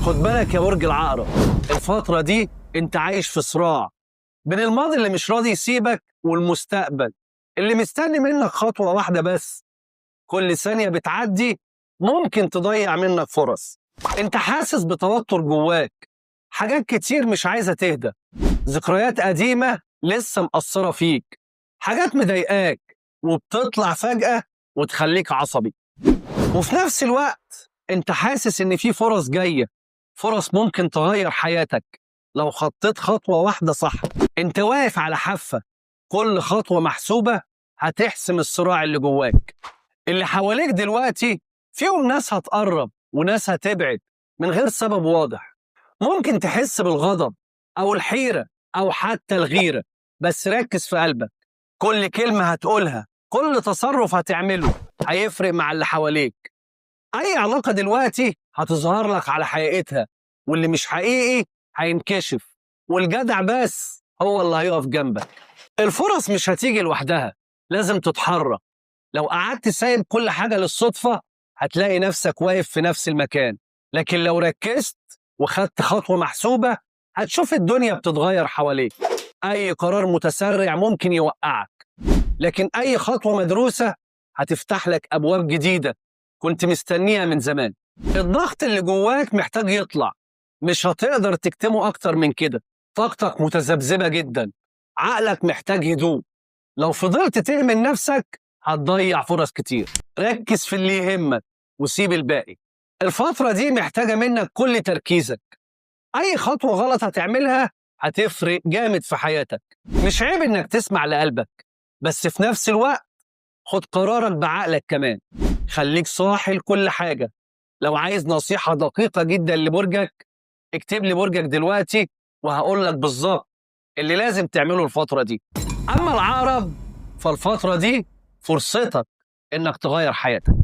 خد بالك يا برج العقرب، الفترة دي انت عايش في صراع بين الماضي اللي مش راضي يسيبك والمستقبل اللي مستني منك خطوة واحدة بس. كل ثانية بتعدي ممكن تضيع منك فرص. انت حاسس بتوتر جواك، حاجات كتير مش عايزة تهدى، ذكريات قديمة لسه مأثرة فيك، حاجات مضايقاك وبتطلع فجأة وتخليك عصبي. وفي نفس الوقت انت حاسس ان في فرص جاية، فرص ممكن تغير حياتك لو خطيت خطوة واحدة صح. انت واقف على حافة، كل خطوة محسوبة هتحسم الصراع اللي جواك. اللي حواليك دلوقتي فيهم ناس هتقرب وناس هتبعد من غير سبب واضح. ممكن تحس بالغضب أو الحيرة أو حتى الغيرة، بس ركز في قلبك. كل كلمة هتقولها، كل تصرف هتعمله هيفرق مع اللي حواليك. أي علاقة دلوقتي هتظهر لك على حقيقتها، واللي مش حقيقي هينكشف، والجدع بس هو اللي هيقف جنبك. الفرص مش هتيجي لوحدها، لازم تتحرك. لو قعدت سايب كل حاجة للصدفة هتلاقي نفسك واقف في نفس المكان، لكن لو ركزت وخدت خطوة محسوبة هتشوف الدنيا بتتغير حواليك. أي قرار متسرع ممكن يوقعك، لكن أي خطوة مدروسة هتفتح لك أبواب جديدة كنت مستنيها من زمان. الضغط اللي جواك محتاج يطلع، مش هتقدر تكتمه أكتر من كده. طاقتك متذبذبة جدا، عقلك محتاج هدوء. لو فضلت تهمل نفسك هتضيع فرص كتير. ركز في اللي يهمك وسيب الباقي. الفترة دي محتاجة منك كل تركيزك. أي خطوة غلط هتعملها هتفرق جامد في حياتك. مش عيب إنك تسمع لقلبك، بس في نفس الوقت خد قرارك بعقلك كمان. خليك صاحي لكل حاجة. لو عايز نصيحة دقيقة جدا لبرجك، اكتب لي برجك دلوقتي وهقول لك بالظبط اللي لازم تعمله الفترة دي. أما العقرب فالفترة دي فرصتك إنك تغير حياتك.